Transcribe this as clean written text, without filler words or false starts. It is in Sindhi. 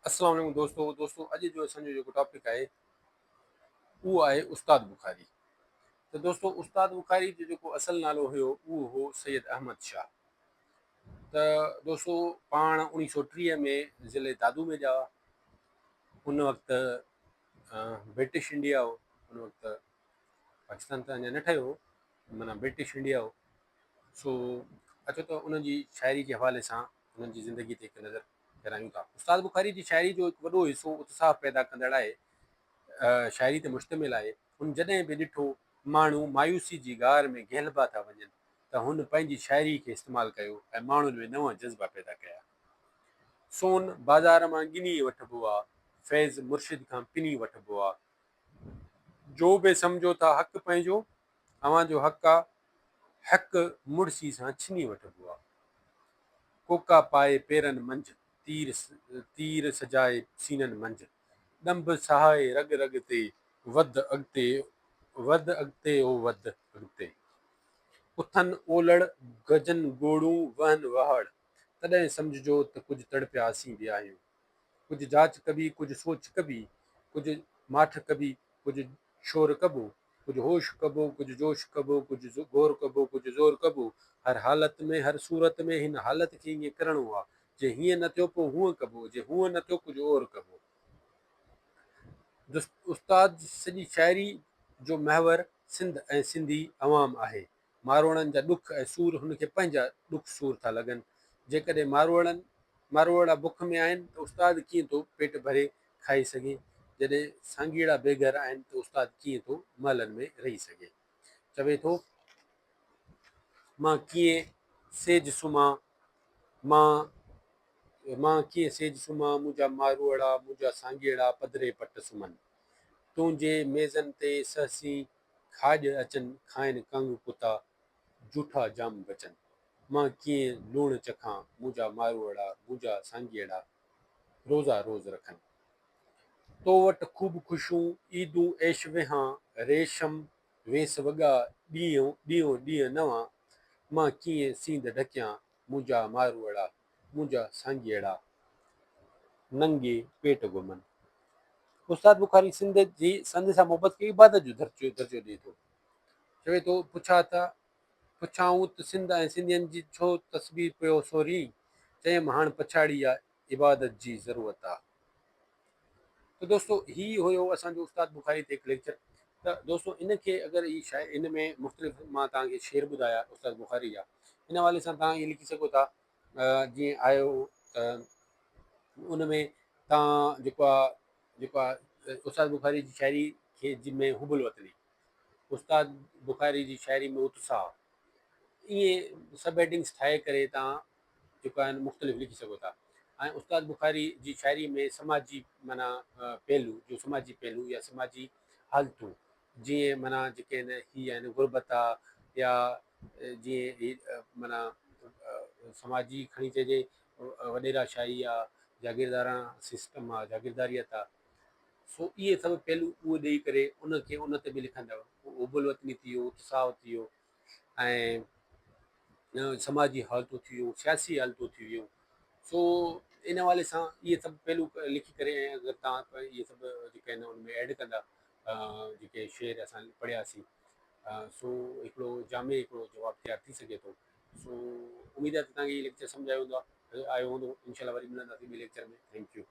السلام عليڪم دوستو دوستو اڄ جو اسان جو جيڪو ٽاپڪ آهي اهو آهي استاد بخاري ته دوستو استاد بخاري جو جيڪو اصل نالو هيو اهو هو سيد احمد شاهه ته دوستو پاڻ 1930 ۾ ضلعي دادو ۾ ڄاوا ان وقت برٽش انڊيا هو ان وقت پاڪستان ته اڃا نه ٺهيو هو معنيٰ برٽش انڊيا هو سو اچو ته انهن جي شاعري جي حوالي سان انهن جي زندگي تي هڪ نظر ڦيرايون ٿا. استاد بخاري جي شاعري جو هڪ وڏو حصو اتساهه پيدا ڪندڙ آهي. شاعري تي مشتمل آهي. هن جڏهن به ڏٺو ماڻهو مايوسي جي غار ۾ گهيلبا ٿا وڃن ته هن پنهنجي شاعري کي استعمال ڪيو ۽ ماڻهن ۾ نوان جذبا پيدا ڪيا. سون بازار مان ڳني وٺبو آ، فيض مرشد کان پني وٺبو آ. جو به سمجهو ٿا حق پنهنجو، اوهان جو حق آ، حق مڙسي سان ڇني وٺبو آ. ڪوڪا پائي پيرن منجهه، تير تير سجائي سينن منجهه. ڏنڀ سهائي رڳ رڳ تي، وڌ اڳتي وڌ اڳتي او وڌ اڳتي. اٿن اولڙ، گجن گوڙون، وهن وهڙ. تڏهن سمجهجو ته ڪجهه تڙپيا اسين به آهيون. ڪجهه جاچ ڪبي، ڪجهه سوچ ڪبي، ڪجهه ماٺ ڪبي، ڪجهه شور ڪبو، ڪجهه هوش ڪبو، ڪجهه جوش ڪبو، ڪجهه غور ڪبو، ڪجهه زور ڪبو، هر حالت ۾، هر صورت ۾ هن حالت کي ائين ڪرڻو آ، جي هيئن نه ٿيو پوء هونئن ڪبو، جي هونئن نه ٿيو ڪجهه اور ڪبو. استاد جي سڄي شاعري جو محور سنڌ ۽ سنڌي عوام آهي. ماروئڙن جا ڏک ۽ سور هن کي پنهنجا ڏک سور ٿا لڳن. جيڪڏهن ماروئڙن ماروئڙا بک ۾ آهن ته استاد ڪيئن ٿو پيٽ ڀري کائي سگهي؟ جڏهن سانگيئڙا بي گهر آهن ته استاد ڪيئن ٿو محلن ۾ رهي سگهي؟ چوي ٿو، مان ڪيئن سيج سمهان، مان مان ڪيئن سيج سمهان، منهنجا ماروئڙا، منهنجا سانگيئڙا پڌري پٽ سمهن. تنهنجي ميزن تي سهسين کاڄ اچن کائن ڪانگ ڪتا جوٺا جام بچن. مان ڪيئن لوڻ چکان منهنجا ماروئڙا منهنجا سانگيئڙا روزا روز رکن. تو وٽ خوب خوشيون عيدون عيش ويهان ريشم ويس وڳا ڏينهن ڏينهون ڏينهن نوان مان ڪيئن سينڌ ڍڪيان منهنجا ماروئڙا منهنجا سانگيئڙا ننگي پيٽ گهمن. استاد بخاري سنڌ جي سنڌ سان محبت کي عبادت جو درجو درجو ڏئي ٿو. چوي ٿو، پڇا ته پڇائون ته سنڌ ۽ سنڌين جي ڇو تسبيح پيو سورين؟ چيم هاڻ پڇاڙي آ عبادت جي ضرورت آ. ته دوستو هي هيو اسان جو استاد بخاري تي هڪ ليڪچر ته دوستو ان کي اگر هي شاعر ان ۾ مختلف مان توهان کي شعر ٻڌايا استاد بخاري جا ان حوالي سان توهان ائين لکي سگهو ٿا جيئن آيو ته ان ۾ توهان جيڪو آ جيڪو آ استاد بخاري جي شاعري کي جي ۾ حب الوطني استاد بخاري جي شاعري ۾ اتساهه ائين سب هيڊنگس ٺاهي ڪري توهان جيڪو آهن مختلف لکي سگهو ٿا ۽ استاد بخاري جي شاعري ۾ سماجي معنيٰ پهلو جو سماجي پهلو يا سماجي حالتون جيئن معنيٰ جيڪي آهن هي آهن غربت آ يا جيئن هي معنيٰ سماجي کڻي چئجي وڏيرا شاهي آ جاگيرداراڻا سسٽم آ جاگيرداريت آ سو اهي سڀ پهلو اهو ڏيئي ڪري ان کي ان تي به لکندؤ حب الوطني ٿي ويو اتساهه ٿي ويو ۽ سماجي حالتون ٿي ويون سياسي حالتون ٿي ويون سو ان حوالي سان اهي سڀ پهلو لکي ڪري ۽ اگر توهان اهي سڀ جيڪي آهن ان ۾ ايڊ ڪندا جيڪي شعر اسان پڙهياسين سو هڪڙو جامع هڪڙو جواب تيار ٿي سگهي ٿو سو اميد آهي ته توهان کي هي ليڪچر سمجهه آيو هوندو آيو هوندو انشاء الله وري ملنداسين ٻي ليڪچر ۾ thank you.